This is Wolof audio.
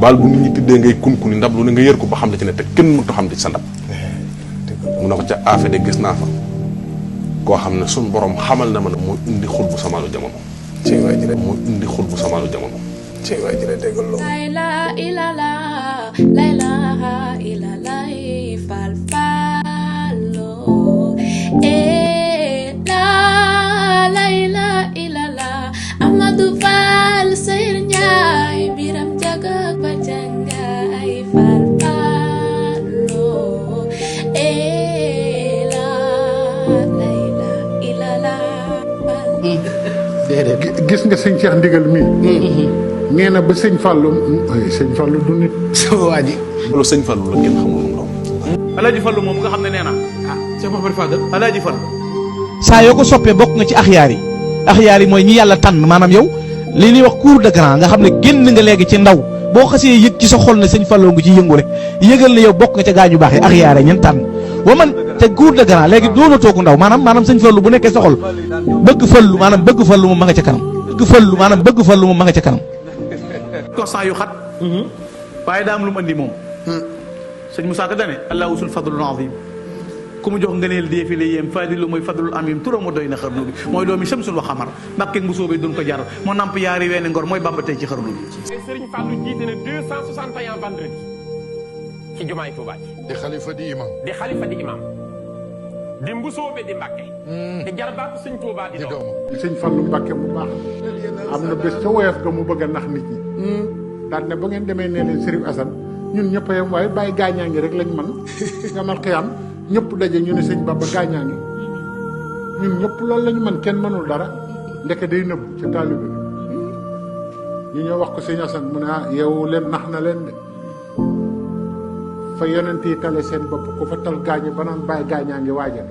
baal bu nit ñi tëddee ngay kunkuni ndab lu ne nga yër ko ba xam ne ci ne te kenn mënut a xam ne ci sa ndab mu ne ko ca affaire de gis naa fa koo xam ne suñ borom xamal na ma ne mooy indi xul bu samaalu jamono ci waay ji mooy indi xul bu samaalu jamono ci waay ji déggal loolu la ilaha illallah fal falo la ilaha illallah Amadou Fall Seyr Njaay biram jaga bajangay fal falo la ilaha illallah déedéet gis nga sëñ Cheikh Ndigal mii nee na ba sëñ Fallou du nit sama waa ji loolu sëñ Fallou la kenn xamul lu mu doon Alaaji Fallu moom nga xam ne nee na Cheikh Mouhamadou Fadal Alaaji Fallu saa yoo ko soppee bokk nga ci axyaar yi mooy ñi yàlla tànn maanaam yow li ñuy wax cour de grand nga xam ne génn nga léegi ci ndaw boo xasee yëg ci sa xol ne sëñ Fallou nga ci yëngu rek yëgal ne yow bokk nga ca gaañu baax yi axyaar yi ñen tànn wa man te cour de grand léegi doona toogu ndaw maanaam sëñ Fallou bu nekkee sa xol bëgg fallu moom ma nga ca kanam bëgg fallu moom ma nga ca kanam constant yu xat waaye daa am lu mu andi moom sëñ Moussa Ka dane allah usul fadlul azim ku mu jox ngëneel déefile yéem fadilu mooy fadlul amim turam ma doy na xarnu bi mooy doomi Shamsul wa xamar mbàkke bu soobee duñ ko jar moo namp yaari weeni ngor mooy bamba tey ci xarnu bi Serigne Fallou jiite na 261 vendredi ci jumaay Touba ji di xalifa di imam di mbusoobe di mbàkke di jarbaatu sëñ Touba di doom sëñ Fallou Mbacke bu baax am na bés ca woyof ga mu bëgg a nax nit ñi daal ne ba ngeen demee nee leen Serigne Assane ñun ñëpp a yem waaye bàyyi gaañaa ngi rek lañ man yamal xiyam ñëpp daje ñu ne sëñ Baba gaañaa ngi ñun ñëpp loolu lañu man kenn mënul dara ndeke day nëbb ca taalibe bi ñu ñëw wax ko sëñ Assane mu ne yow leen nax na leen de fa yonent yi tale seen bopp ku fa tal gaañe ba naan bàyyi gaañaa ngi waajal